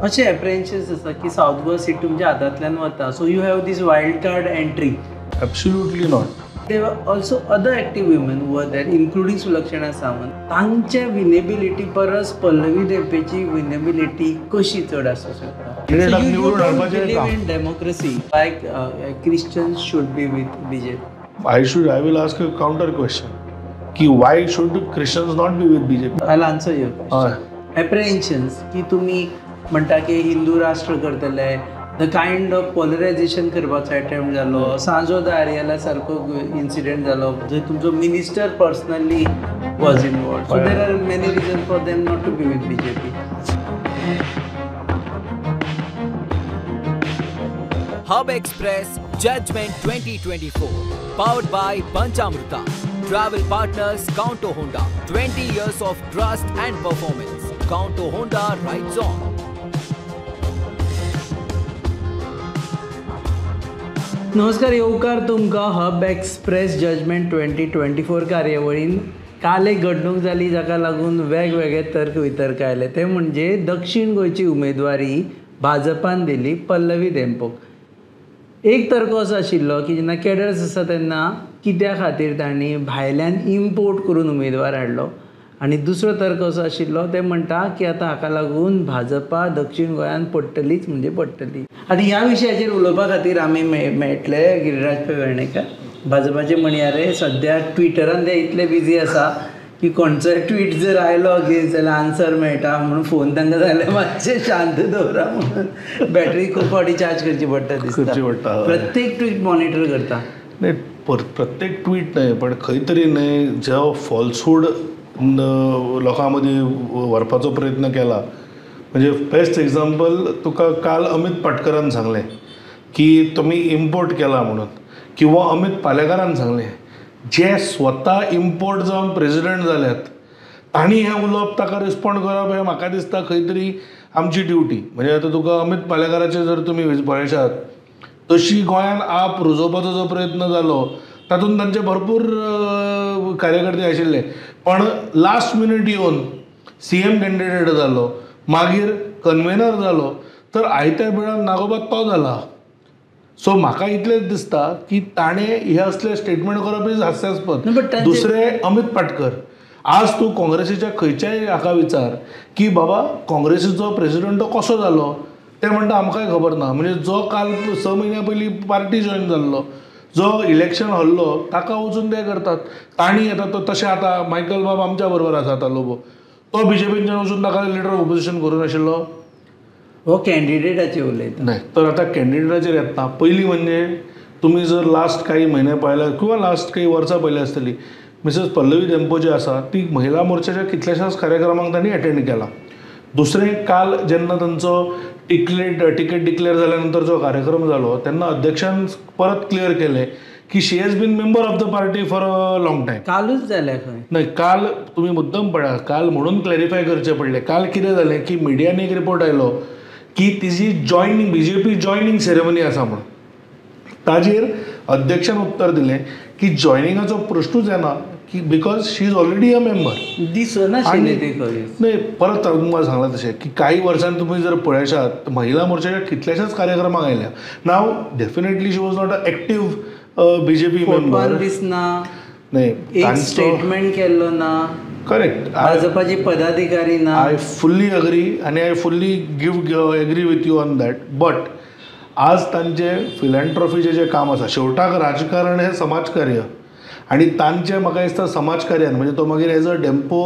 अशें एप्रिहेन्शन्स आसा की सावथ गोवा सीट तुमच्या हातांतल्यान वता, so you have this wild card entry. Absolutely not. There were also other active women who were there, including Sulakshana Sawant. तांच्या winnability परस पल्लवी धेंपेची विनेबिलिटी कशी चड आसूं शकता? In democracy, like Christians should be with BJP. I will ask a counter question की why should Christians not be with BJP? I will answer your question. Apprehensions की तुमी म्हणटा की हिंदू राष्ट्र करतले, the kind of polarisation करपाचो attempt जालो, सांजो the आरियाला सारको इन्सिडंट जालो जंय तुमचो minister personally was involved. So there are many reason for them not to be with BJP. Hub Express Judgment 2024, powered by Panchamruta. Travel partners Kaunto Honda, 20 years of trust and performance. Kaunto Honda rides on. नमस्कार, येवकार तुमकां hub express judgement 2024 कार्यावळीन. काल एक घडणूक जाली जाका लागून वेगवेगळे तर्क वितर्क आयले, ते म्हणजे दक्षिण गोंयची उमेदवारी भाजपान दिली पल्लवी धेंपोक. एक तर्क असो आशिल्लो की जेन्ना कॅडर्स आसा तेन्ना कित्या खातीर तांणी भायल्यान इम्पोर्ट करून उमेदवार हाडलो, आनी दुसरो तर्क असो आशिल्लो ते म्हणटा की आतां हाका लागून भाजपा दक्षिण गोंयांत पडटलीच म्हणजे पडटली. आनी ह्या विशयाचेर उलोवपा खातीर आमी मेळटले गिरिराज पै वेर्णेकर, भाजपाचे म्हणयारे. सद्या ट्विटरान ते इतले बिजी आसा की खंयचोय ट्वीट जर आयलो की जाल्यार आन्सर मेळटा म्हणून फोन तांकां जाल्यार मातशें शांत दवरा म्हणून बॅटरी खूब फावटी चार्ज करची पडटा दिसता. प्रत्येक ट्वीट मॉनिटर करता. न्ही, प्रत्येक ट्वीट न्हय, पण खंय तरी न्हय जो फॉल्सहूड लोकां मदीं व्हरपाचो प्रयत्न केला. म्हणजे बेस्ट एग्जाम्पल तुका काल अमीत पाटकरान सांगलें की तुमी इम्पोर्ट केला म्हणून, किंवा अमीत पालेकारान सांगलें, जे स्वता इम्पोर्ट जावन प्रेजिडंट जाल्यात तांणी हें उलोवप, ताका रिस्पोंड करप हें म्हाका दिसता खंय तरी आमची ड्युटी. म्हणजे आतां तुका अमीत पालेकाराचें जर तुमी पळयशात, तशी गोंयांत आप रुजोवपाचो जो प्रयत्न जालो तातूंत तांचे भरपूर कार्यकर्ते आशिल्ले, पण लास्ट मिनीट येवन सीएम कॅन्डिडेट जालो, मागीर कन्वेनर जालो, तर आयत्या वेळार नागोबा तो जाला. सो म्हाका इतलेंच दिसता की ताणें हे असले स्टेटमेंट करप is हास्यास्पद. दुसरें अमीत पाटकर, आज तूं काँग्रेसीच्या खंयच्याय हाका विचार की बाबा काँग्रेसीचो प्रेजिडंट तो कसो जालो, ते म्हणटा आमकांय खबर ना. म्हणजे जो काल 6 म्हयन्या पयलीं पार्टी जॉयन जाल्लो, जो इलेक्शन हरलो, ताका वचून ते करतात. तांणी येता तो तशें आतां मायकल बाब आमच्या बरोबर आसा आतां लोबो, तो बीजेपीनच्यान वचून ताका लिडर ऑफ ऑपोजिशन करूं नाशिल्लो. हो कॅन्डिडेटाचेर उलयता न्हय, तर आतां कॅन्डिडेटाचेर येतना पयलीं म्हणजे तुमी जर लास्ट काही म्हयने पळयल्या किंवा लास्ट काही वर्सां पळयल्या आसतली, मिसेस पल्लवी धेंपो जी आसा ती महिला मोर्चाच्या कितल्याशाच कार्यक्रमांक तांणी एटेंड केला. दुसरें, काल जेन्ना तांचो तिकेट डिक्लेअर जाल्या नंतर जो कार्यक्रम जालो तेन्ना अध्यक्षान परत क्लियर केलें की she has been member of the party for a long time. कालूच जालें खंय? न्हय, काल तुमी मुद्दम पळयात, काल म्हणून क्लॅरिफाय करचें पडलें. काल कितें जालें की मिडियान एक रिपोर्ट आयलो की तिजी जॉयनींग, बीजेपी जॉयनींग सेरेमनी आसा म्हणून. ताजेर अध्यक्षान उत्तर दिलें की जॉयनिंगाचो प्रश्नूच येना की because she is already a member. दिसनाशिल्लें तें खंय. न्हय, परत तुमकां सांगलां तशें की काही वर्सांनी तुमी जर पळयशात महिला मोर्चाच्या कितल्याशाच कार्यक्रमाक आयल्या. Now definitely she was not a active BJP member. दिसना, न्हय, एक स्टेटमेंट केल्लो ना. करेक्ट, भाजपाचे पदाधिकारी ना. I fully agree आनी I fully give agree with you on that. But आज तांचे फिलँट्रॉफीचें जें काम आसा, शेवटाक राजकारण हें समाजकार्य, आनी तांचें म्हाका दिसता समाजकार्यान म्हणजे तो मागीर एज अ डेम्पो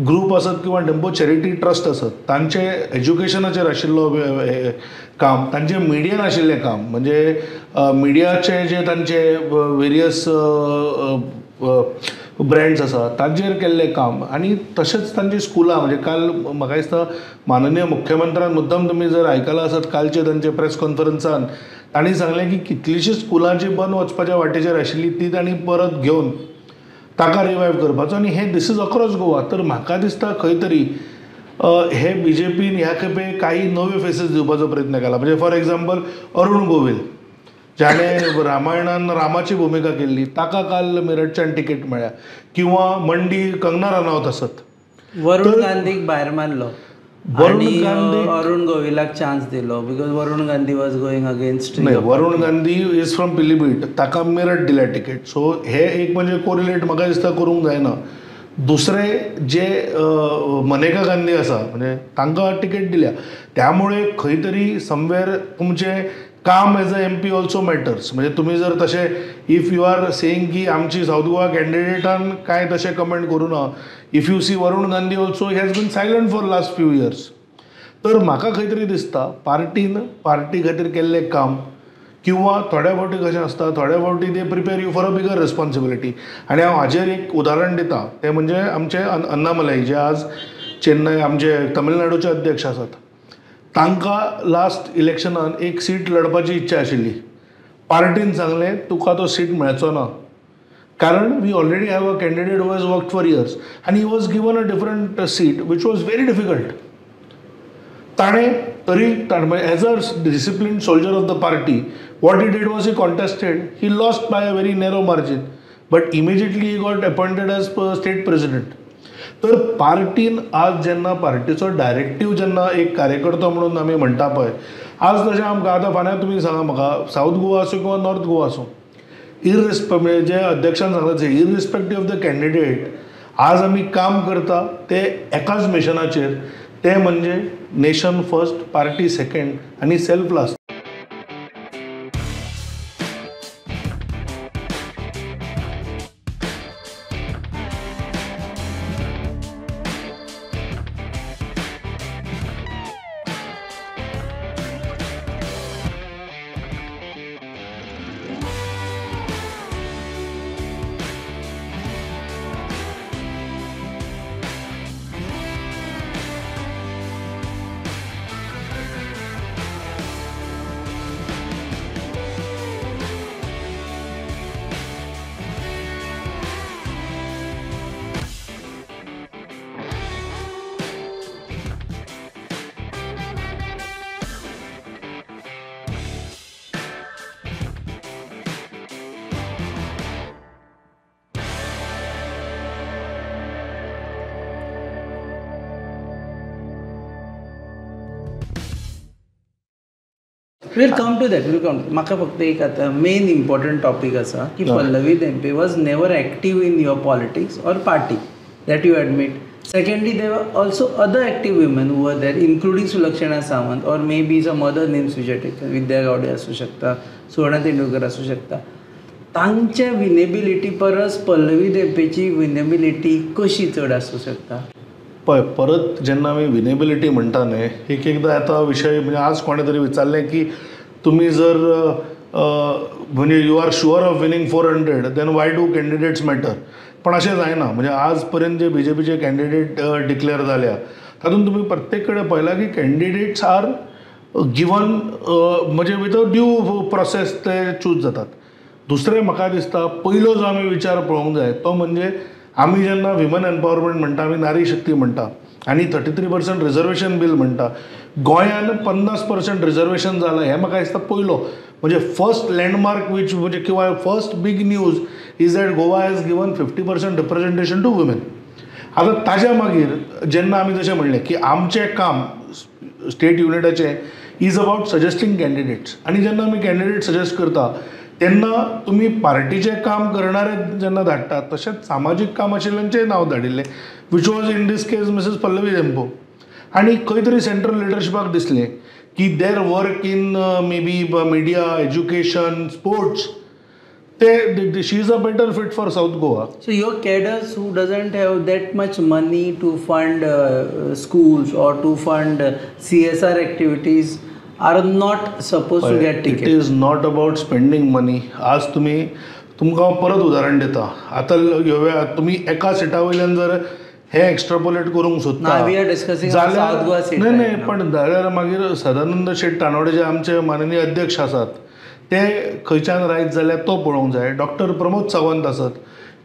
ग्रूप आसत किंवा डेम्पो चॅरिटी ट्रस्ट आसत, तांचें एज्युकेशनाचेर आशिल्लो काम, तांचें मिडियान आशिल्लें काम, म्हणजे मिडियाचे जे तांचे वेरियस ब्रँड्स आसा तांचेर केल्लें काम, आनी तशेंच तांची स्कुलां. म्हणजे काल म्हाका दिसता माननीय मुख्यमंत्र्यान मुद्दम तुमी जर आयकलां आसत कालचे तांचे प्रेस कॉन्फरन्सान तांणी सांगलें की कितलींशींच स्कुलां जी बंद वचपाच्या वाटेचेर आशिल्ली ती तांणी परत घेवन ताका रिवायव करपाचो, आनी हें this is across Goa. तर म्हाका दिसता खंय तरी हे बीजेपीन ह्या खेपे काही नवे फेसीस दिवपाचो प्रयत्न केला. म्हणजे फॉर एग्जाम्पल अरुण गोविल, ज्याने रामायणान रामाची भूमिका केल्ली, ताका काल मेरठच्यान तिकेट मेळ्ळ्या, किंवा मंडी कंगना रनौत आसत, वरुण गांधीक भायर मारलो. आणि अरुण गोविलाक चान्स दिलो because Varun Gandhi was going against. नाही, Varun Gandhi is from Pilibhit, ताका मेरठ दिल्या टिकेट. सो हे एक म्हणजे कोरिलेट म्हाका दिसता करूंक जायना. दुसरे जे मनेका गांधी आसा म्हणजे तांकां टिकेट दिल्या, त्यामुळे खंय तरी समवेर तुमचें काम as a MP also matters. म्हणजे तुमी जर तशें if you are saying की आमची सावथ गोवा कॅन्डिडेटान कांय तशें कमेंट करूं ना, if you see Varun Gandhi also he has been silent for last few years. तर म्हाका खंय तरी दिसता पार्टीन पार्टी खातीर केल्लें काम किंवा थोड्या फावटी कशें आसता, थोड्या फावटी ते prepare you for a bigger responsibility. आनी हांव हाजेर एक उदाहरण दिता तें म्हणजे आमचे अन्नामलाई जे आज चेन्नय आमचे तमिळनाडूचे अध्यक्ष आसात, तांकां लास्ट इलेक्शनान एक सीट लढपाची इच्छा आशिल्ली. पार्टीन सांगलें तुका तो सीट मेळचो ना, कारण we already have a candidate who has worked for years आनी he was given a different seat which was very difficult. ताणें तरी as a disciplined soldier of the party what he did was he contested, he lost by a very narrow margin, but immediately he got appointed as state president. तर पार्टीन आज जेन्ना पार्टीचो डायरेक्टीव जेन्ना एक कार्यकर्तो म्हणून आमी म्हणटा पळय, आज तशें आमकां आतां फाल्यां तुमी सांगा म्हाका सावथ गोवा आसूं किंवा नॉर्थ गोवा आसूं, इररिस्पेक्ट जे अध्यक्षान सांगलां इररिस्पेक्टीव ऑफ the candidate आज आमी काम करता ते एकाच मिशनाचेर, ते म्हणजे नेशन फर्स्ट, पार्टी सेकंड आनी self last. We'll come to that. We'll come. म्हाका फक्त एक आतां मेन इम्पॉर्टंट टॉपीक आसा की Pallavi Dempo was never active in your politics or party, that you admit. Secondly, there were also other active women who were there, including Sulakshana Sawant or maybe some other names which are taken. Vidya Gawde आसूं शकता, सुवर्णा तेंडुलकर आसूं शकता. तांच्या winnability परस Pallavi धेंपेची winnability कशी चड आसूं शकता? पळय, परत जेन्ना आमी विनेबिलिटी म्हणटा न्ही, एक एकदां येता विशय म्हणजे आज कोणें तरी विचारलें की तुमी जर म्हणजे you are sure of winning 400 then why do candidates matter. पण अशें जायना. म्हणजे आज पर्यंत जे बीजेपीचे कॅन्डिडेट डिक्लेअर जाल्या तातूंत तुमी प्रत्येक कडेन पळयलां की कॅन्डिडेट्स are given म्हणजे विथ ड्यू प्रोसेस ते चूज जातात. दुसरें म्हाका दिसता पयलो जो आमी विचार पळोवंक जाय तो म्हणजे आमी जेन्ना विमन एम्पावरमेंट म्हणटा, आमी नारी शक्ती म्हणटा आनी 33% रिजर्वेशन बील म्हणटा, गोंयान 50% रिजर्वेशन जालां हें म्हाका दिसता पयलो म्हणजे फर्स्ट लँडमार्क which म्हणजे किंवा first big news is that Goa has given 50% representation to women. आतां ताज्या मागीर जेन्ना आमी जशें म्हणलें की आमचें काम state युनिटाचें is about suggesting candidates, आनी जेन्ना आमी कॅन्डिडेट सजेस्ट करता तेन्ना तुमी पार्टीचें काम करणारे जेन्ना धाडटात तशेंच सामाजीक काम आशिल्ल्यांचेंय नांव धाडिल्लें, which was in this case Mrs Pallavi Dempo. आनी खंय तरी सेंट्रल लिडरशिपाक दिसलें की their work in maybe media, education, sports, ते she is a better fit for South Goa. So your cadres who doesn't have that much money to fund schools or to fund CSR activities are not supposed to get ticket. It is not about spending money. आज तुमी तुमकां हांव परत उदाहरण दिता. आतां ह्या तुमी एका सिटा वयल्यान जर हे एक्स्ट्रापोलेट करूंक सोदता जाल्यार न्हय न्हय, पण जाल्यार मागीर सदानंद शेट तानवडे जे आमचे माननीय अध्यक्ष आसात ते खंयच्यान रायत जाल्यार तो पळोवंक जाय, डॉक्टर प्रमोद सावंत आसत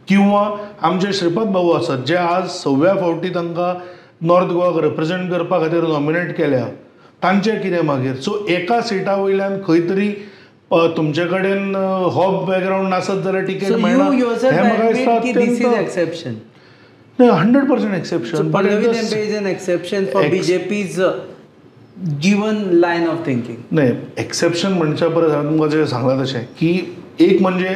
किंवा आमचे श्रीपाद भाऊ आसत जे आज 6व्या फावटी तांकां नॉर्थ गोवाक रिप्रेजेंट करपा खातीर नॉमिनेट केल्या, तांचें कितें मागीर. सो एका सिटा वयल्यान खंय तरी तुमचे कडेन हो बॅकग्रावंड नासत जाल्यार टिकेट मेळना हें म्हाका दिसता. नाही, 100% exception. Pallavi Dempe is an exception for BJP's given line of thinking. नाही, एक्सेप्शन म्हणच्या परस हांवें तुमकां जें सांगलां तशें की एक म्हणजे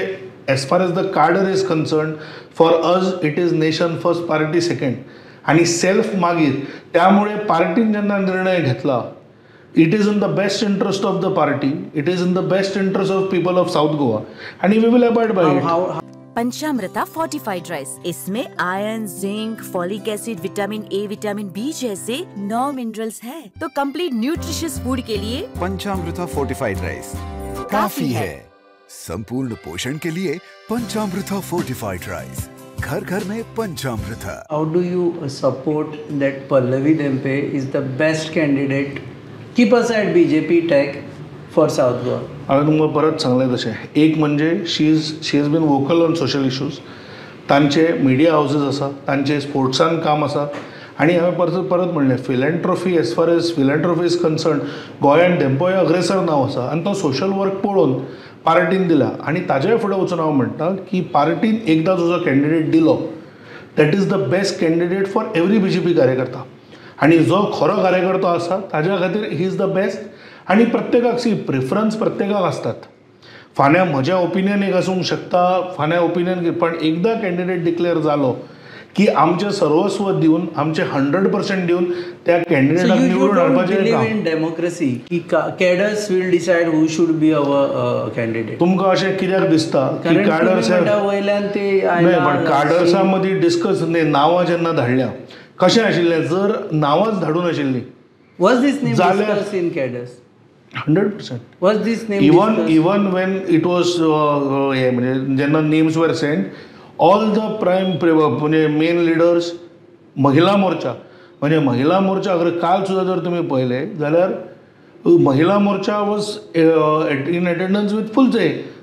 as far as the cadre is concern, for us it is nation first, party second आनी सेल्फ मागीर. त्यामुळे पार्टीन जेन्ना निर्णय घेतला, it is in the best interest of the party, it is in the best interest of people of South Goa आनी we will abide by it. Panchamrita fortified rice, इसमें iron, zinc, folic acid, vitamin A, vitamin B जैसे 9 minerals हैं, तो complete nutritious food K लिए पंचामृता fortified rice काफी है। संपूर्ण पोषण K लिए पंचामृता फोर्टिफाइड राइस, घर घर में पंचामृता। How do you support that Pallavi Dempe is the best candidate, keep aside BJP tag, for South Goa? हांवें तुमकां परत सांगलें तशें, एक म्हणजे she has been vocal on social issues, तांचे मिडिया हावजीस आसा, तांचे स्पोर्ट्सान काम आसा. आनी हांवें परत परत म्हणलें, philanthropy, as far as philanthropy is concern, गोंयान धेंपो हें अग्रेसर नांव आसा आनी तो सोशल वर्क पळोवन पार्टीन दिला. आनी ताज्याय फुडें वचून हांव म्हणटा की पार्टीन एकदां जो कॅन्डिडेट दिलो, that is the best candidate for every BJP कार्यकर्ता. आनी जो खरो कार्यकर्तो आसा ताज्या खातीर he is the best. आनी प्रत्येकाक सी प्रिफरन्स प्रत्येकाक आसतात. फाल्यां म्हजें ओपिनियन एक आसूंक शकता, फाल्यां ओपिनियन, पण एकदां कॅन्डिडेट डिक्लेअर जालो की आमचें सर्वस्व दिवन, आमचें 100% दिवन त्या कॅन्डिडेटाक निवडून हाडपाचें काम. डेमोक्रेसी की cadres will decide who should be our candidate. तुमकां अशें कित्याक दिसता की कॅडर्स वयल्यान ते न्हय, पण कॅडर्सां मदीं डिस्कस न्हय. नांवां जेन्ना धाडल्या कशें आशिल्लें, जर नांवांच धाडून आशिल्लीं, was this name discussed in cadres? 100%. Was this name even when it was हे म्हणजे जेन्ना names were sent, all the prime म्हणजे मेन लिडर्स, महिला मोर्चा, म्हणजे महिला मोर्चा अगर काल सुद्दां जर तुमी पळयलें जाल्यार Mahila Morcha was in attendance with full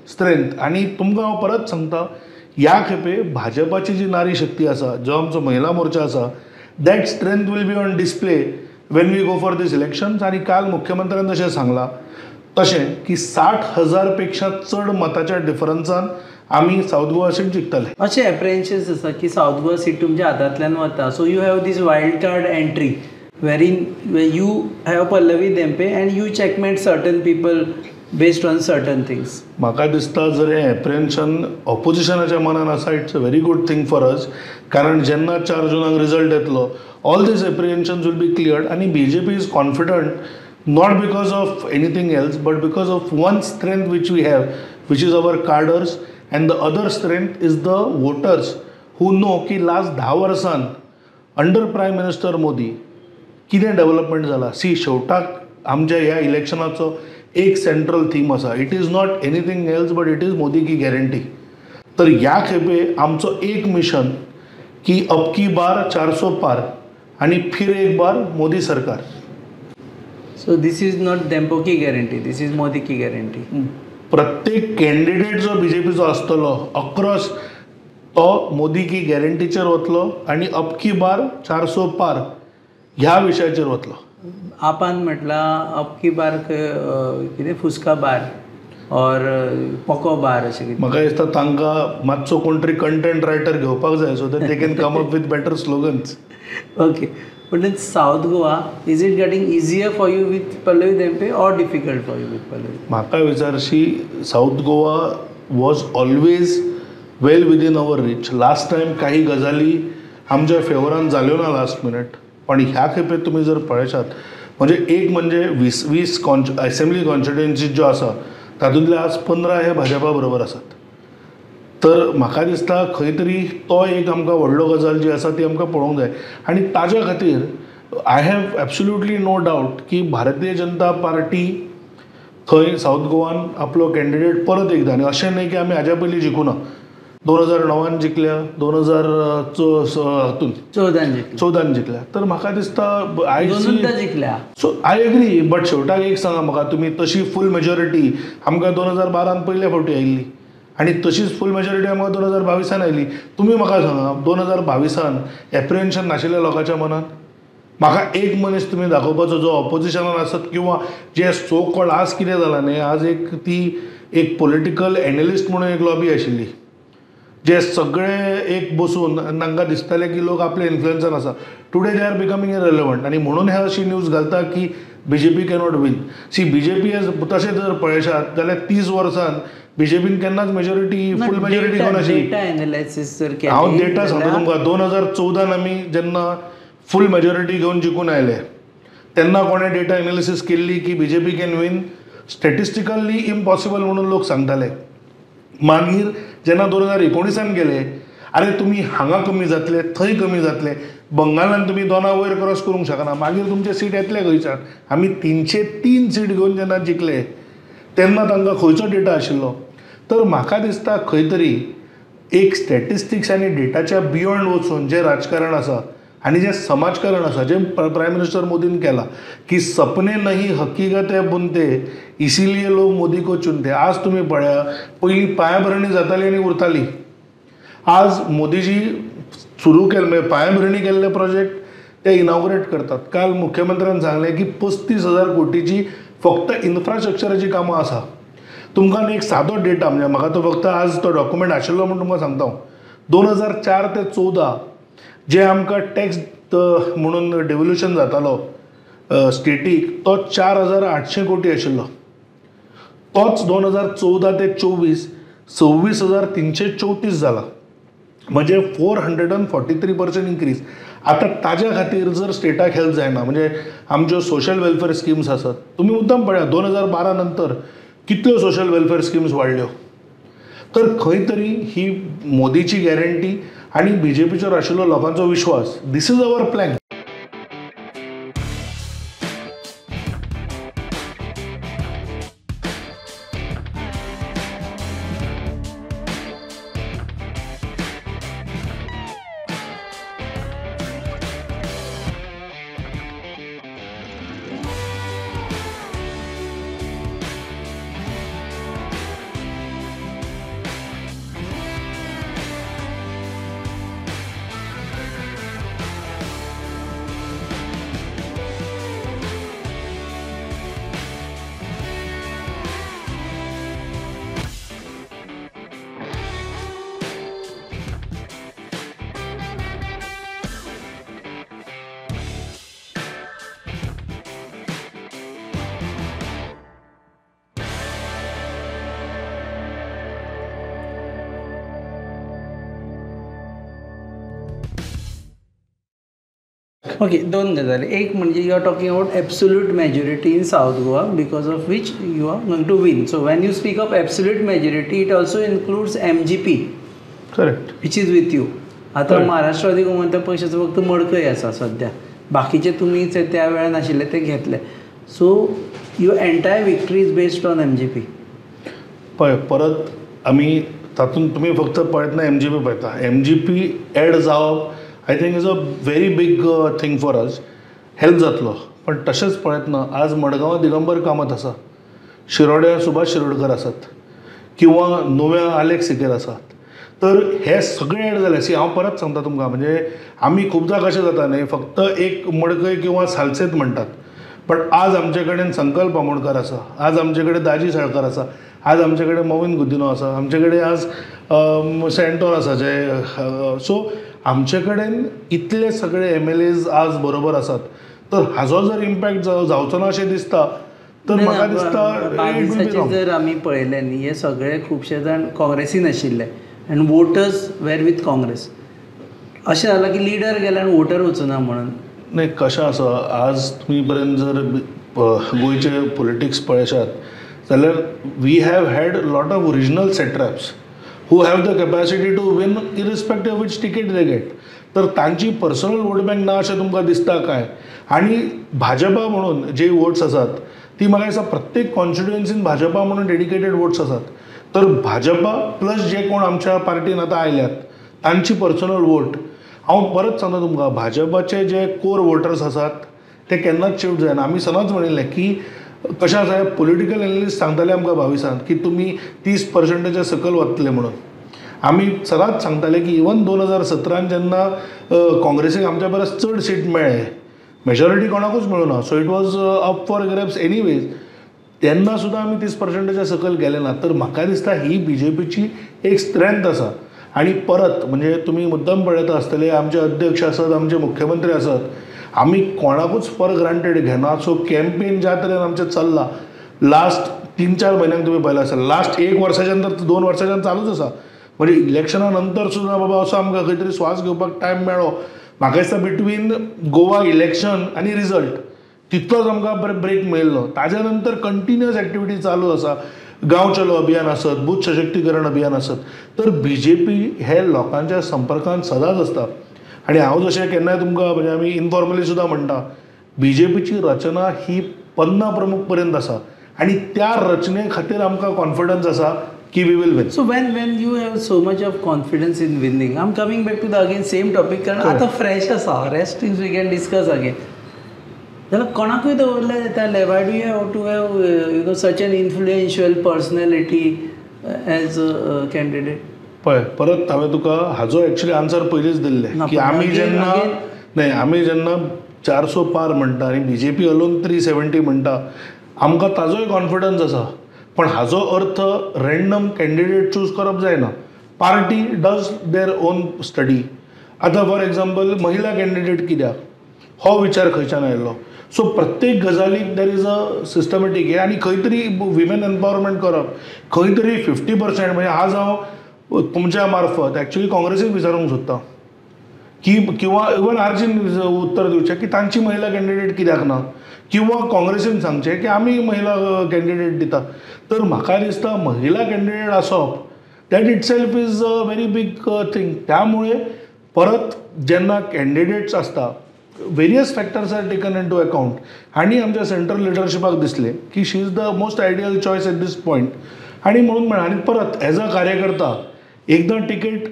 strength. आनी तुमकां हांव परत सांगता, ह्या खेपे भाजपाची जी नारी शक्ती आसा, जो आमचो महिला मोर्चा आसा, that strength will be on display when we go for this elections. आनी काल मुख्यमंत्र्यान जशें सांगलां तशें की 60,000 पेक्षा चड मताच्या डिफरन्सान आमी सावथ गोवा सीट जिखतले. अशें एप्रिहेन्शन्स आसा की सावथ गोवा सीट तुमच्या हातांतल्यान वता, so you have this wild card entry wherein you have Pallavi Dempe and you checkmate certain people based on certain things. म्हाका दिसता जर हें एप्रिहेन्शन ऑपोजिशनाच्या मनान आसा, it's a very good thing for us. कारण जेन्ना 4 जूनाक रिजल्ट येतलो, all these apprehensions will be cleared. आनी BJP is confident not because of anything else but because of one strength which we have, which is our cadres, and the other strength is the voters who know की last 10 वर्सान under prime minister Modi कितें development जाला. C, शेवटाक आमच्या ह्या इलेक्शनाचो एक central theme आसा, it is not anything else but it is Modi की गॅरंटी. तर ह्या खेपे आमचो एक मिशन की अब की बार 400 पार आनी फिर एक बार मोदी सरकार. So this is not Dempo की गॅरंटी, this is Modi की गॅरंटी. प्रत्येक कॅन्डिडेट जो बीजेपीचो आसतलो अक्रॉस, तो मोदी की गॅरंटीचेर वतलो आनी अब की बार 400 पार ह्या विशयाचेर वतलो. आपान म्हटलां अब की बार कितें फुसका बार और पोको बार अशें कितें. म्हाका दिसता तांकां मातसो कोण तरी कंटेंट रायटर घेवपाक जाय, so that they can come up with better slogans. Okay, but in South Goa, is it getting easier for you with Pallavi Dempe or difficult for you with Pallavi? म्हाका विचारशी, South Goa was always well within our reach. Last time काही गजाली आमच्या फेवरान जाल्यो ना last minute, पण ह्या खेपे तुमी जर पळयशात म्हणजे एक म्हणजे 20 असेंब्ली कॉन्स्टिट्युएन्सी ज्यो आसा तातूंतले आज 15 हे भाजपा बरोबर आसात. तर म्हाका दिसता खंय तरी तो एक आमकां व्हडलो गजाल जी आसा ती आमकां पळोवंक जाय. आनी ताज्या खातीर I have absolutely no doubt की भारतीय जनता पार्टी थंय सावथ गोवान आपलो कॅन्डिडेट परत एकदां, आनी अशें न्हय की आमी हाज्या पयलीं जिखूना, 2009 जिखल्या, 2014 जिखल्या. तर म्हाका दिसता I जिखल्या. सो I agree, but शेवटाक एक सांगा म्हाका, तुमी तशी फूल मेजॉरिटी आमकां 2012 पयल्या फावटी आयिल्ली आनी तशीच फूल मेजॉरिटी आमकां 2022 आयली. तुमी म्हाका सांगा, 2022 एप्रिहेन्शन नाशिल्ल्या लोकांच्या मनान म्हाका एक मनीस तुमी दाखोवपाचो जो ऑपोजिशनान आसत किंवा जे सो कॉल्ड आज कितें जालां न्ही, आज एक ती एक पॉलिटिकल एनलिस्ट म्हणून एक लॉबी आशिल्ली जे सगळे एक बसून तांकां दिसताले की लोक आपले इन्फ्लुएन्सान आसा. Today they are becoming irrelevant. आनी म्हणून हे अशी न्यूज घालता की BJP cannot win. See BJP तशें जर पळयशात जाल्यार 30 वर्सान बीजेपीन केन्नाच मेजॉरिटी फूल मेजॉरिटी घेवन आशिल्ली. डेटा एनालिसिस जर केली, हांव डेटा सांगता तुमकां, 2014 आमी जेन्ना फूल मेजॉरिटी घेवन जिखून आयले तेन्ना कोणें डेटा एनालिसीस केल्ली की BJP can win? Statistically impossible म्हणून लोक सांगताले. मागीर जेन्ना 2019 गेले, अरे तुमी हांगा कमी जातले, थंय कमी जातले, बंगालान तुमी 2 वयर क्रॉस करूंक शकना, मागीर तुमचे सीट येतले खंयच्यान? आमी 303 सीट घेवन जेन्ना जिखले तेन्ना तांकां खंयचो डेटा आशिल्लो? तर म्हाका दिसता खंय तरी एक स्टॅटिस्टिक्स आनी डेटाच्या बियॉन्ड वचून जें राजकारण आसा आनी जें समाजकारण आसा, जें प्रायम मिनिस्टर मोदीन केलां की सपने नहीं हकीकत बुनते, इसीलिए लोग मोदी को चुनते. आज तुमी पळया, पयलीं पांयाभरणी जाताली आनी उरताली. आज मोदीजी सुरू केल्ले म्हणजे पांयाभरणी केल्ले प्रोजेक्ट ते इनॉग्रेट करतात. काल मुख्यमंत्र्यान सांगलें की 35,000 कोटीची फक्त इन्फ्रास्ट्रक्चराची कामां आसा. तुमकां एक सादो डेटा, म्हणजे म्हाका तो फक्त आज तो डॉक्युमेंट आशिल्लो म्हूण तुमकां सांगता हांव, 2004 ते 14 जे आमकां टॅक्स म्हणून डेव्होल्युशन जातालो स्टेटीक, तो 4,800 कोटी आशिल्लो. तोच 2014 ते 24 26,334 जाला, म्हणजे 443% इन्क्रीज. आतां ताज्या खातीर जर स्टेटाक हेल्प जायना, म्हणजे आमच्यो सोशल वेलफेअर स्किम्स आसात, तुमी मुद्दम पळया 2012 नंतर कितल्यो सोशल वेलफेअर स्किम्स वाडल्यो. तर खंय तरी ही मोदीची गॅरंटी आनी बीजेपीचेर आशिल्लो लोकांचो विश्वास, this is our plan. Okay, दोन गजाली. एक म्हणजे you are talking about absolute majority in South Goa because of which you are going to win. So when you speak of absolute majority it also includes MGP. Correct. Which is with you. आतां महाराष्ट्रवादी गोमंतक पक्षाचो फक्त मडकय आसा सद्या, बाकीचे तुमी त्या वेळार नाशिल्ले ते घेतले. So your entire victory is based on MGP. पळय, परत आमी तातूंत तुमी फक्त पळयतना एमजीपी पळयता. एमजीपी एड जावप I think is a very big thing for us, help जातलो. पण तशेंच पळयतना आज मडगांवां दिगंबर कामत आसा, शिरोड्या सुभाष शिरोडकर आसात, किंवा नव्या आलेक्स सिकेर आसात. तर हे सगळे एड जाले. सी, हांव परत सांगता तुमकां, म्हणजे आमी खुबदां कशें जाता न्ही, फक्त एक मडकय किंवा सालसेत म्हणटात, पण आज आमचे कडेन संकल्प आमोणकर आसा, आज आमचे कडेन दाजी साळकर आसा, आज आमचे कडेन मोविन गुदिनो आसा, आमचे कडेन आज सेंटोर आसा जे. सो आमचे कडेन इतले सगळे MLAs आज बरोबर आसात. तर हाजो जर इम्पॅक्ट जावचो ना अशें दिसता, तर म्हाका दिसता जर आमी पळयलें न्ही, हे सगळे खुबशे जाण काँग्रेसीन आशिल्ले आनी वोटर्स वेर विथ काँग्रेस. अशें जालां की लिडर गेले आनी वोटर वचुना म्हणून. नाही, कशें आसा, आज तुमी पर्यंत जर गोंयचे पॉलिटिक्स पळयशात जाल्यार we have had lot of original satraps who have the capacity to win irrespective which ticket they get. तर तांची पर्सनल वोट बँक ना अशें तुमकां दिसता काय? आनी भाजपा म्हणून जे वोट्स आसात ती म्हाका दिसता प्रत्येक कॉन्स्टिट्युएन्सीन भाजपा म्हणून डेडिकेटेड वोट्स आसात. तर भाजपा प्लस जे कोण आमच्या पार्टीन आतां आयल्यात तांची पर्सनल वोट, हांव परत सांगता तुमकां, भाजपाचे जे कोर वोटर्स आसात ते केन्नाच शिफ्ट जायना. आमी सदांच म्हणिल्लें की कशें आसा, पॉलिटिकल एनालिस्ट सांगताले आमकां 22 की तुमी 30%च्या सकयल वतले म्हणून. आमी सदांच सांगताले की इवन 2017 जेन्ना काँग्रेसीक आमच्या परस चड सीट मेळ्ळे, मेजॉरिटी कोणाकूच मेळूं ना, so it was up for grabs anyways, तेन्ना सुद्दां आमी 30%च्या सकयल गेले ना. तर म्हाका दिसता ही बीजेपीची एक स्ट्रेंथ आसा. आनी परत म्हणजे तुमी मुद्दम पळयता आसतले आमचे अध्यक्ष आसत, आमचे मुख्यमंत्री आसत, आमी कोणाकूच फॉर ग्रांटेड घेना. सो कॅम्पेन ज्या तरेन आमचें चल्लां लास्ट 3-4 म्हयन्यांक तुमी पळयलां आसतलें, लास्ट 1 वर्साच्यान तर 2 वर्साच्यान चालूच आसा. म्हणजे इलेक्शना नंतर सुद्दां बाबा असो आमकां खंय तरी स्वास घेवपाक टायम मेळ्ळो. म्हाका दिसता बिटवीन गोवा इलेक्शन आनी रिजल्ट तितलोच आमकां बरें ब्रेक मेळिल्लो. ताज्या नंतर कंटिन्युअस एक्टिविटी चालू आसा, गांव चलो अभियान आसत, बूथ सशक्तीकरण अभियान आसत, तर बी जे पी हे लोकांच्या संपर्कांत सदांच आसता. आनी हांव जशें केन्नाय तुमकां म्हणजे आमी इनफॉर्मली सुद्दां म्हणटा, बी जे पीची रचना ही 50 प्रमुख पर्यंत आसा आनी त्या रचने खातीर आमकां कॉन्फिडन्स आसा की we will win. So when you have so much of confidence in winning, I am coming back to the again same topic, कारण आतां फ्रेश आसा, rest things we can discuss again. जाल्यार कोणाकूय दवरल्यार येतालें, why do you have to have you know such an influential personality as a candidate? पळय परत हांवें तुका हाजो एक्चुअली आन्सर पयलींच दिल्लें की आमी जेन्ना न्हय आमी जेन्ना 400 पार म्हणटा आनी बी जे पी अलोन 370 म्हणटा, आमकां ताजोय कॉन्फिडन्स आसा. पण हाजो अर्थ रँडम कॅन्डिडेट चूज करप जायना. Party does their own study. आतां फॉर एग्जाम्पल महिला कॅन्डिडेट कित्याक, हो विचार खंयच्यान आयलो. सो प्रत्येक गजालीक there is a systematic हें आनी खंय तरी विमेन एम्पावरमेंट करप, खंय तरी 50% म्हणजे आज हांव तुमच्या मार्फत एक्चुअली काँग्रेसीक विचारूंक सोदता की किंवा इवन आरजीन उत्तर दिवचें की तांची महिला कॅन्डिडेट कित्याक ना, किंवा काँग्रेसीन सांगचें की आमी महिला कॅन्डिडेट दिता. तर म्हाका दिसता महिला कॅन्डिडेट आसप that itself is a very big thing. त्यामुळे परत जेन्ना कॅन्डिडेट्स आसता various factors are taken into account आनी आमच्या सेंट्रल लिडरशिपाक दिसलें की she is the most ideal choice at this point. आनी म्हणून म्हळ्यार आनी परत एज अ कार्यकर्ता एकदां टिकेट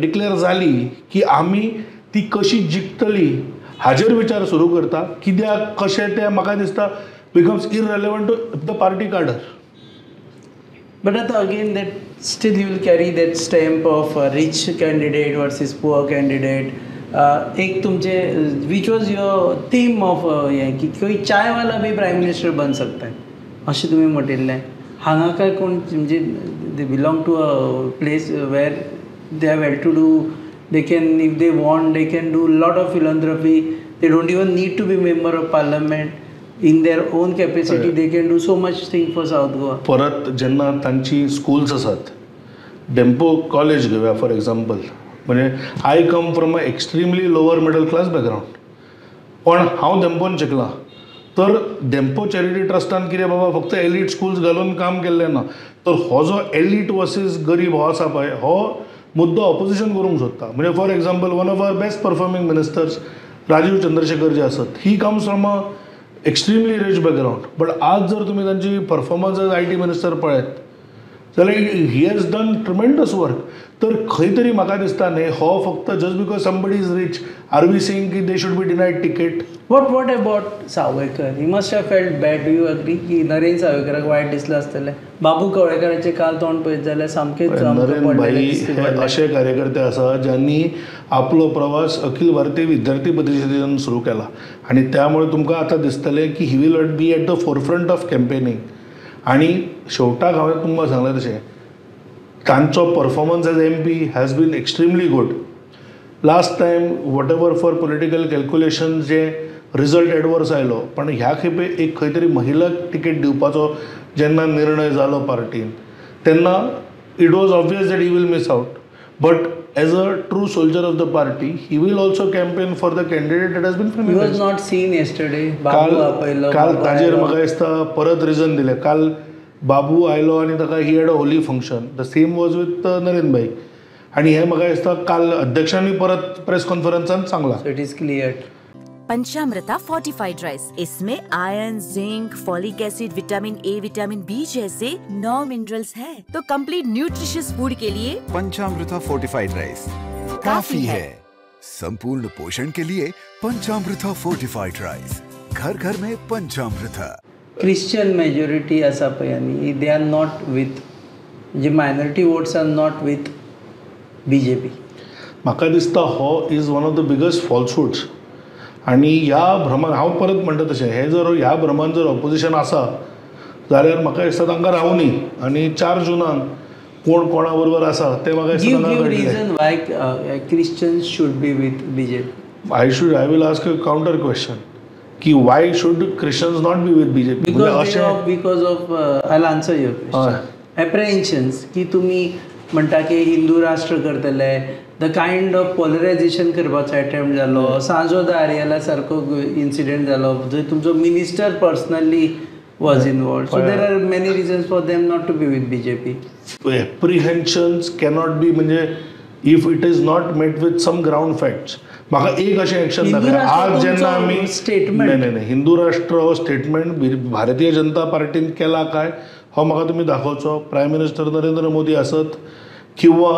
डिक्लेअर जाली की आमी ती कशी जिखतली हाजेर विचार सुरू करता. कित्याक कशें तें म्हाका दिसता becomes irrelevant to the party cadre. But आतां again that still you will carry that stamp of rich candidate versus poor candidate. एक तुमचे which was your theme of हें की कोई चाय वाला भी प्रायम मिनिस्टर बन सकता है अशें तुमी म्हटिल्लें. हांगा काय कोण म्हणजे they belong to a place where they are well to do, they can if they want they can do lot of philanthropy, they don't even need to be member of parliament, in their own capacity they can do so much thing for South Goa. परत जेन्ना तांची schools आसात, Dempo college घेवया for example, म्हणजे I come from a extremely lower middle class background, पण हांव धेंपोन शिकलां. तर धेंपो चॅरिटी ट्रस्टान कितें बाबा फक्त एलीट स्कूल्स घालून काम केल्लें ना. तर हो जो एलीट वर्सीस गरीब हो आसा पळय, हो मुद्दो ऑपोजिशन करूंक सोदता. म्हणजे for example one of our best performing ministers Rajeev Chandrasekhar जे आसत, he comes from a extremely rich background, but आज जर तुमी तांची परफॉर्मन्स एज IT minister पळयत जाल्यार he has done tremendous work. तर खंय तरी म्हाका दिसता न्ही हो फक्त just because somebody is rich are we saying की they should be denied ticket. What about Sawaikar? He must have felt bad. Do you agree की नरेन सावयकराक वायट दिसलां आसतलें? बाबू कवळेकराचें काल तोंड पळयत जाल्यार सामकेंच नरेन भाई हे अशे कार्यकर्ते आसा ज्यांनी आपलो प्रवास अखिल भारतीय विद्यार्थी परिशदेन सुरू केला आनी त्यामुळे तुमकां आतां दिसतलें की he will be at the forefront of campaigning. आनी शेवटाक हांवें तुमकां सांगलें तशें तांचो performance as MP has been extremely good. Last time whatever for political calculation J result adverse आयलो, पण ह्या खेपे एक खंय तरी महिला तिकेट दिवपाचो जेन्ना निर्णय जालो पार्टीन तेन्ना it was obvious that he will miss out, but as a true soldier of the party he will also campaign for the candidate that has been He was not seen yesterday. काल काल ताजेर म्हाका दिसता परत reason दिलें. काल बाबू आयलो आनी ताका he had a Holi function, the same was with Naren भाई. आनी हें म्हाका दिसता काल अध्यक्षांनी परत प्रेस कॉन्फरन्सान सांगलां. It is clear. Panchamrita fortified rice, इसमें iron, zinc, folic acid, vitamin A, vitamin B जैसे 9 मिनरल्स हैं, तो कंप्लीट न्यूट्रिशियस फूड के लिए पंचामृता फोर्टिफाइड राइस काफी है। संपूर्ण पोषण के लिए पंचामृता फोर्टिफाइड राइस, घर घर में पंचामृता। क्रिश्चियन मेजॉरिटी आसा पळय आनी they are not with, J minority votes are not with BJP. म्हाका दिसता हो is one of the biggest falsehoods. आनी ह्या भ्रमान हांव परत म्हणटा तशें, हे जर ह्या भ्रमान जर ऑपोजिशन आसा जाल्यार म्हाका दिसता तांकां रावनी आनी 4 जुनाक कोण कोणा बरोबर आसा तें म्हाका give reason why Christians should be with BJP. I will ask a counter question की why should Christians not be with BJP? Because of I will answer your question. Apprehensions की तुमी म्हणटा की हिंदू राष्ट्र करतले, the kind of polarisation करपाचो attempt जालो, सांजोदा आरियाला सारको इन्सिडेंट जालो जंय तुमचो minister personally was involved. So there are many reasons for them not to be with BJP. Apprehensions cannot be, म्हणजे if it is not met with some ground facts. म्हाका एक अशें एक्शन दाखय आज जेन्ना आमी स्टेटमेंट नाही नाही हिंदू राष्ट्र हो स्टेटमेंट भारतीय जनता पार्टीन केला काय हो म्हाका तुमी दाखोवचो. प्रायम मिनिस्टर नरेंद्र मोदी आसत किंवा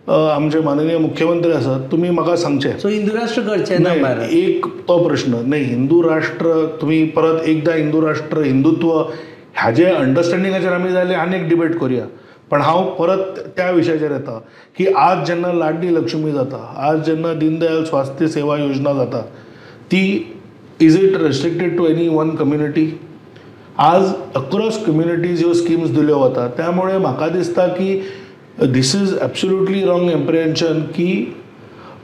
आमचे माननीय मुख्यमंत्री आसत, तुमी म्हाका सांगचें. सो हिंदू राष्ट्र करचें ना एक तो प्रश्न नाही. हिंदू राष्ट्र तुमी परत एकदां हिंदू राष्ट्र हिंदुत्व हाजे अंडरस्टँडिंगाचेर आमी जाल्यार आनी एक डिबेट करुया, पण हांव परत त्या विशयाचेर येता की आज जेन्ना लाडली लक्ष्मी जाता, आज जेन्ना दीनदयाल स्वास्थ्य सेवा योजना जाता, ती is it restricted to any one community? आज अक्रॉस कम्युनिटीज ह्यो स्किम्स दिल्यो वता. त्यामुळे म्हाका दिसता की this is absolutely wrong apprehension की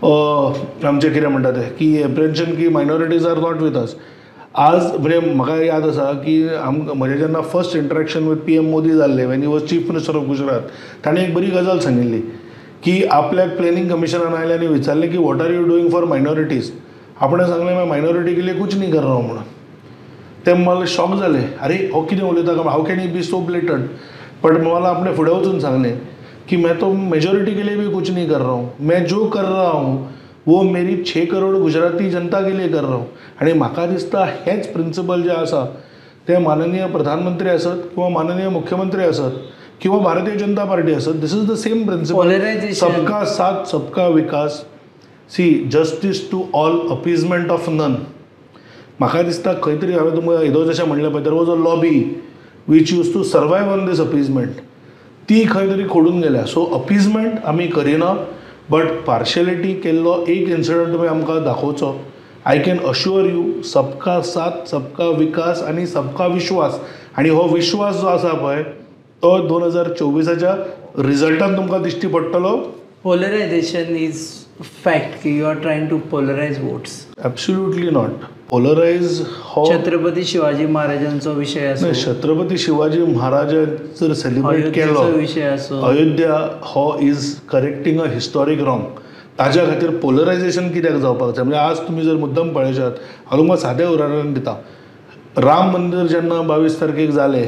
आमचें कितें म्हणटा तें की एप्रिहेन्शन की minorities are not with us. आज म्हणजे म्हाका याद आसा की म्हजें जेन्ना first interaction with PM Modi जाल्लें when he was chief minister of Gujarat, ताणें एक बरी गजाल सांगिल्ली की आपल्याक प्लॅनिंग कमिशनान आयलें आनी विचारलें की what are you doing for minorities. आपणें सांगलें मैं मायनॉरिटी के लिए कुछ नहीं कर रहा हूँ म्हणून. ते मला शॉक जाले, अरे हो कितें उलयता, how can he be so blatant. But मला आपणें फुडें वचून सांगलें कि मैं तो मेजॉरिटी के लिए भी कुछ नहीं कर रहा हूँ, मैं जो कर रहा हूँ वो मेरी 6 करोड गुजराती जनता के लिए कर रहा हूँ. आनी म्हाका दिसता हेच प्रिंसिपल जे आसा ते माननीय प्रधानमंत्री आसत किंवा माननीय मुख्यमंत्री आसत किंवा भारतीय जनता पार्टी आसत, this is the same principle. सबका साथ सबका विकास, see justice to all, appeasement of none. म्हाका दिसता खंय तरी हांवें तुमकां येदो जशें म्हणलें पळय, there was a lobby which use to survive on this appeasement, ती खंय तरी खोडून गेल्या. सो अपीजमेंट आमी करिना, बट पार्शियलिटी केल्लो एक इन्सिडंट तुमी आमकां दाखोवचो. I can assure you सबका साथ सबका विकास आनी सबका विश्वास, आनी हो विश्वास जो आसा पळय तो 2024 रिजल्टान तुमकां दिश्टी पडटलो. पोलरायझेशन is fact की you are trying to polarise votes. Absolutely not. Polarise हो छत्रपती शिवाजी महाराजांचो विषय आसा. छत्रपती शिवाजी महाराजान जर सेलिब्रेट केलो विषय आसो, अयोध्या हो is correcting a historic wrong. ताज्या खातीर पोलरायझेशन कित्याक जावपाक जाय? म्हणजे आज तुमी जर मुद्दम पळयशात, हांव तुमकां सादें उदाहरण दिता. राम मंदिर जेन्ना 22 तारखेक जालें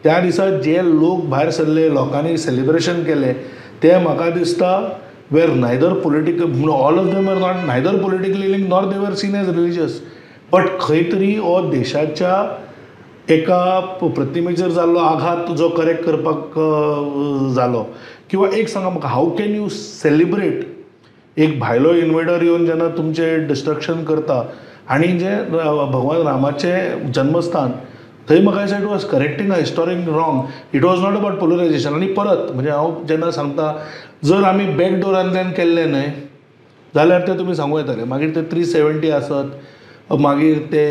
त्या दिसा जे लोक भायर सरले, लोकांनी सेलिब्रेशन केलें, ते म्हाका दिसता were neither political, all of them were not neither politically linked nor they were seen as religious. But खंय तरी हो देशाच्या एका प्रतिमेचेर जाल्लो आघात जो करेक्ट करपाक जालो. किंवा एक सांगा म्हाका, how can you celebrate एक भायलो इन्वेडर येवन जेन्ना तुमचें डिस्ट्रक्शन करता आनी जें भगवान रामाचें जन्मस्थान थंय म्हाका दिसता it was correcting a historic wrong, it was not about polarisation. आनी परत म्हणजे हांव जेन्ना सांगता, जर आमी बॅक डोरांतल्यान केल्लें न्हय जाल्यार तें तुमी सांगूं येतालें. मागीर ते 370 आसत, मागीर ते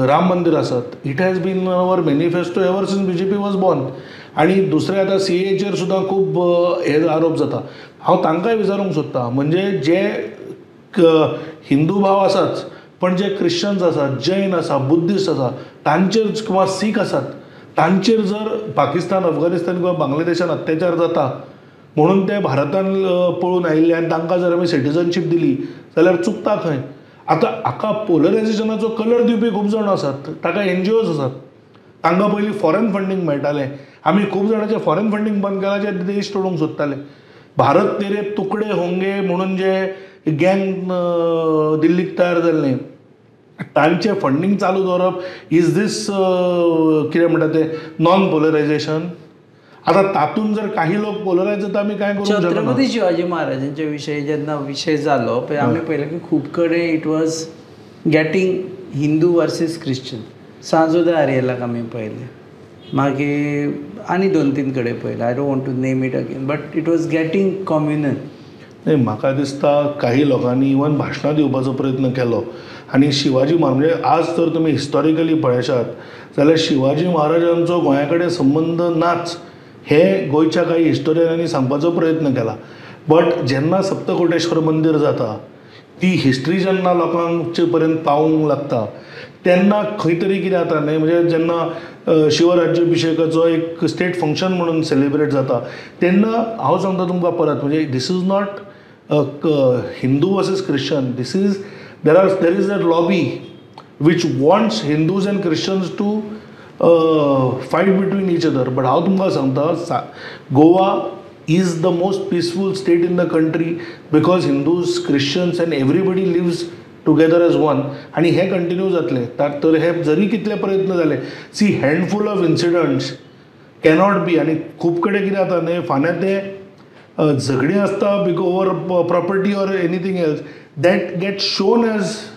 राम मंदिर आसत, it has been our manifesto ever since BJP was born. आनी दुसरें आतां सीएचेर सुद्दां खूब हे आरोप जाता. हांव तांकांय विचारूंक सोदता, म्हणजे जे हिंदू भाव आसाच, पण जे क्रिश्चन्स आसात, जैन आसा, बुद्धिस्ट आसा, तांचेर किंवा सीख आसात, तांचेर जर पाकिस्तान, अफगाणिस्तान किंवा बांगलादेशान अत्याचार जाता म्हणून ते भारतान पळून आयिल्ले आनी तांकां जर आमी सिटिजनशीप दिली जाल्यार चुकता खंय? आतां हाका पोलरायझेशनाचो कलर दिवपी खूब जाण आसात, ताका एनजीओज आसात, तांकां पयलीं फॉरेन फंडींग मेळटालें. आमी खूब जाणांचें फॉरेन फंडींग बंद केलां जे देश तोडूंक सोदताले. भारत तेरे तुकडे होंगे म्हणून जे गँग दिल्लीक तयार जाल्लें तांचें फंडींग चालू दवरप is these कितें म्हणटा तें नॉन पोलरायझेशन. आतां तातूंत जर काही लोक पोलरायज जाता आमी कांय करूंक शकना. छत्रपती शिवाजी महाराजांचे विशय जेन्ना विशय जालो पळय, आमी पळयलें की खूब कडेन it was getting Hindu versus Christian. Sanjorda आरियलाक आमी पळयलें, मागीर आनी 2-3 कडेन पळयलें. I don't want to name it again, but it was getting communal. नाही, म्हाका दिसता काही लोकांनी इवन भाशणां दिवपाचो प्रयत्न केलो. आनी शिवाजी महाराज म्हणजे आज तर तुमी हिस्टॉरिकली पळयशात जाल्यार शिवाजी महाराजांचो गोंया कडेन संबंद नाच हे गोंयच्या कांय हिस्टोरियनांनी सांगपाचो प्रयत्न केला. बट जेन्ना सप्तकोटेश्वर मंदीर जाता ती हिस्ट्री जेन्ना लोकांचे पर्यंत पावूंक लागता तेन्ना खंय तरी कितें जाता न्हय, म्हणजे जेन्ना शिवराज्याभिशेकाचो एक स्टेट फंक्शन म्हणून सेलिब्रेट जाता तेन्ना हांव सांगता तुमकां परत, म्हणजे this is not Hindu versus Christian, this is there is a lobby which wants Hindus and Christians to fight between each other. But हांव तुमकां सांगता, Goa is the most peaceful state in the country because Hindus, Christians and everybody lives together as one. आनी हें continue जातलें. तर हे जरी कितले प्रयत्न जाले, see handful of incidents cannot be. आनी खूब कडेन कितें जाता न्हय, फाल्यां ते झगडीं आसता over property or anything else that get shown as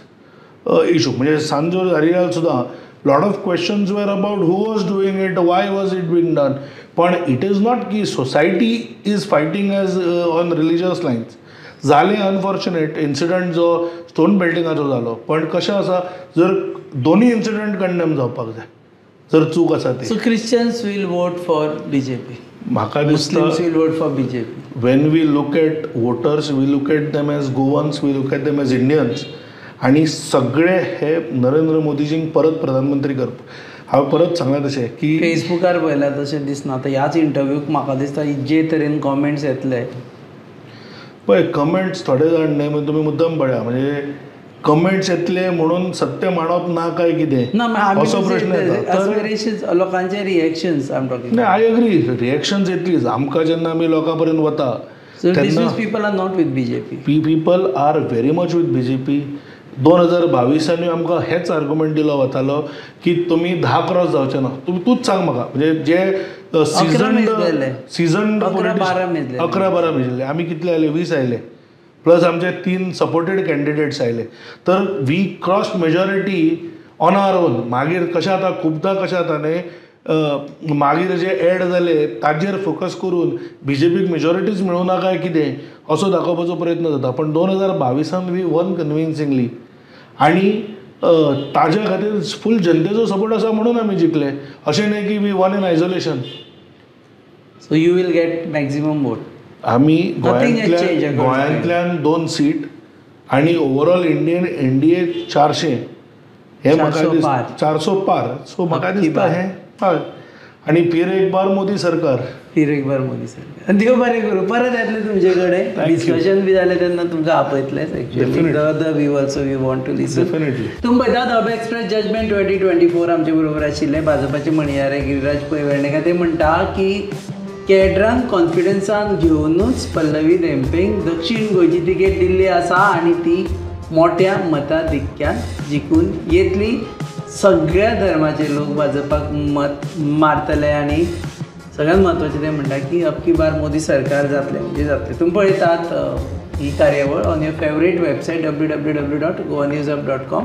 issue. म्हणजे सांजोर आरियाल सुद्दां lot of questions were about who was doing it, why was it being done. पण it is not की society is fighting as on religious lines. जालें unfortunate incident जो stone बेल्टिंगाचो जालो, पण कशें आसा जर दोनूय इन्सिडंट कंडेम जावपाक जाय जर चूक आसा ती. So Christians will vote for BJP, म्हाका दिसता Muslims will vote for BJP. When we look at voters, we look at them as Goans, we look at them as Indians. आनी सगळे हे नरेंद्र मोदीजींक परत प्रधानमंत्री करप. हांवें परत सांगलां तशें की फेसबुकार पळयल्यार तशें दिसना. आतां ह्याच इंटरव्यूक म्हाका दिसता जे तरेन कॉमेंट्स येतले पळय, कमेंट्स थोडे जाण न्हय, म्हणजे तुमी मुद्दम पळया, म्हणजे कमेंट्स येतले म्हणून सत्य मांडप ना काय कितें ना, असो प्रश्न येता. लोकांचे रिएक्शन्स I am talking. नाही, I agree, reactions येतलीच. आमकां जेन्ना आमी लोकां पर्यंत वता तेन्ना people are not with BJP, people are very much with BJP. 2022 आमकां हेच आर्ग्युमेंट दिलो वतालो की तुमी 10 क्रॉस जावचे ना. तुमी तूंच सांग म्हाका, म्हणजे जे सिजन 11-12 मेजले, आमी कितले आयले, 20 आयले, प्लस आमचे 3 सपोर्टेड कॅन्डिडेट्स आयले, तर we cross majority on our own. मागीर कशें जाता, खुबदां कशें जाता न्हय, मागीर जे एड जाले ताजेर फोकस करून बीजेपीक मेजॉरिटीच मेळूं काय कितें असो दाखोवपाचो प्रयत्न जाता. पण 2022 we one कन्विन्सिंगली, आनी ताज्या खातीर फूल जनतेचो सपोर्ट आसा म्हणून आमी जिखले. अशें न्हय की we won in isolation. So you will get maximum vote. आमी गोंयांतल्यान 2 सीट आनी ओवरऑल इंडियन एनडीए 400, हे म्हाका दिसता 400 पार. सो म्हाका दिसता हें हय. आनी फिर एक बार मोदी सरकार, फिर एक बार मोदी सरकार. देव बरें करूं, परत येतले तुमचे कडेन डिस्कशन बी जालें तेन्ना तुमकां आपयतलेच. Actually the we also we want to listen. Definitely. तुमी पळयतात हब एक्सप्रेस जजमेंट 2024. आमचे बरोबर आशिल्ले भाजपाचे म्हणयारे गिरिराज पै वेर्णेकर. ते म्हणटा की केड्रान कॉन्फिडन्सान घेवनूच पल्लवी धेंपेंक दक्षीण गोंयची तिकेट दिल्ली आसा आनी ती मोठ्या मताधिक्यान जिखून येतली. सगळ्या धर्माचे लोक भाजपाक मत मारतले आनी सगळ्यात म्हत्वाचें तें म्हणटा की अब की बार मोदी सरकार जातलें म्हणजे जातलें. तुमी पळयतात ही कार्यावळ on your favourite website www.goanewshub.com.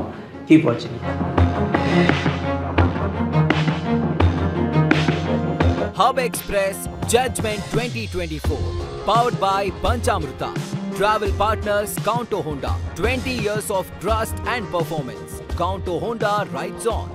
Keep watching. Hub Express Judgment 2024, powered by Panchamruta. Travel partners Counto Honda. 20 years of trust and performance. Counto Honda rides on.